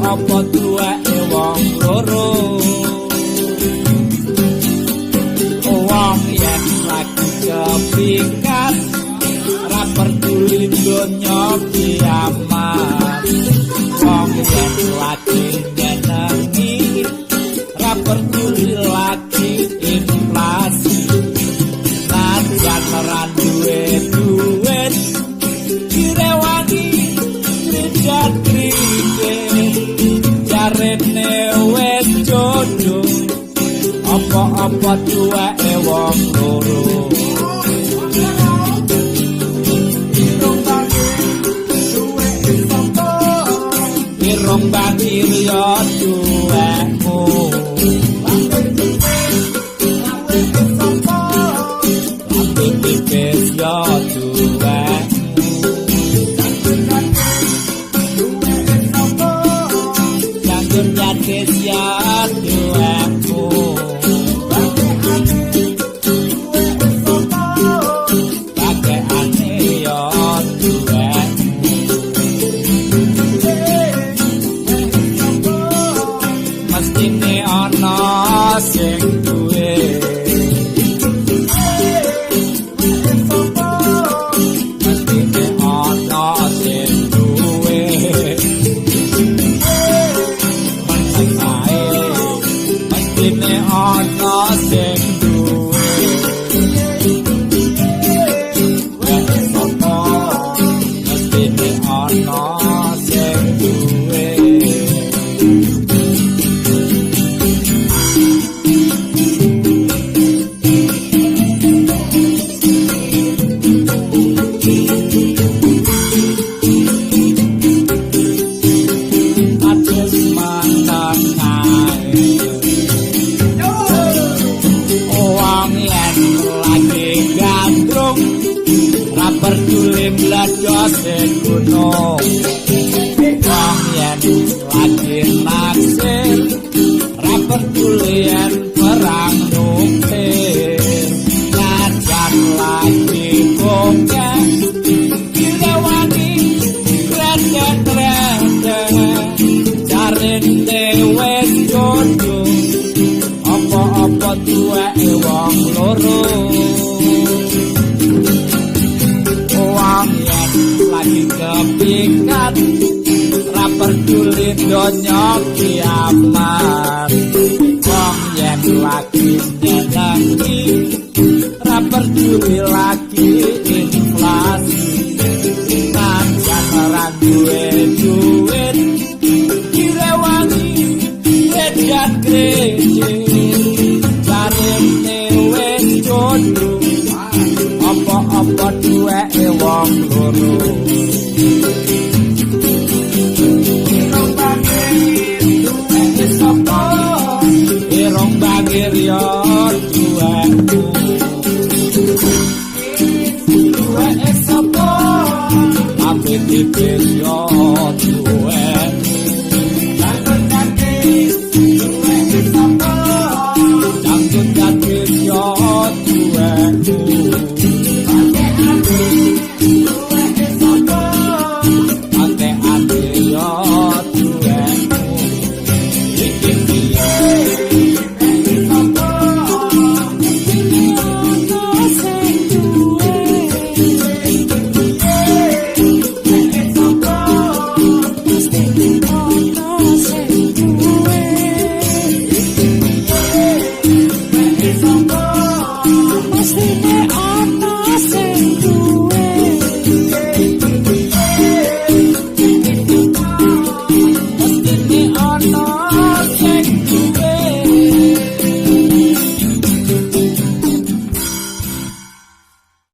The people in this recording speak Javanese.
Apa-apa duweke wong loro. Wong yen lagi kepikat ra peduli donya kiamat. Wong yen lagi nyenengi ra peduli lagi inflasi. Najan ora duwe duit direwangi kridat kridet, jarene wis jodoh. Apa-apa duweke wong loro. Irung bangir duweke sapa? Irung bangir ya duwekmu. Lambe tipis duweke sapa? Lambe tipis ya duwekmu. Jandur jatis duweke sapa? Jandur jatis ya duwekmu. Bakekane duweke sapa? Bakekane ya duwekmu. Duweke sapa? Mestine ana sing duwe. Duweke sapa? Mestine ana sing duwe. Meneng ae, mestine ana sing duwe. Duweke sapa? Mestine ana sing duwe. Adus meneng ae. Wong yen lagi gandrung ra peduli mledose gunung. Wong yen lagi naksir ra peduli yen perang nuklir. Najan lagi bokeh direwangi kretek-kretek, jarene wis jodoh. Apa-apa duweke wong loro. Wong yen lagi kepikat ra peduli donya kiamat. Wong yen lagi nyenengi ra peduli lagi inflasi. Najan ora duwe duit direwangi kredat kredit, jarene wis jodoh. Apa-apa duweke wong loro. Irung bangir duweke sapa? Irung bangir ya duwekmu. Duweke sapa? Lambe tipis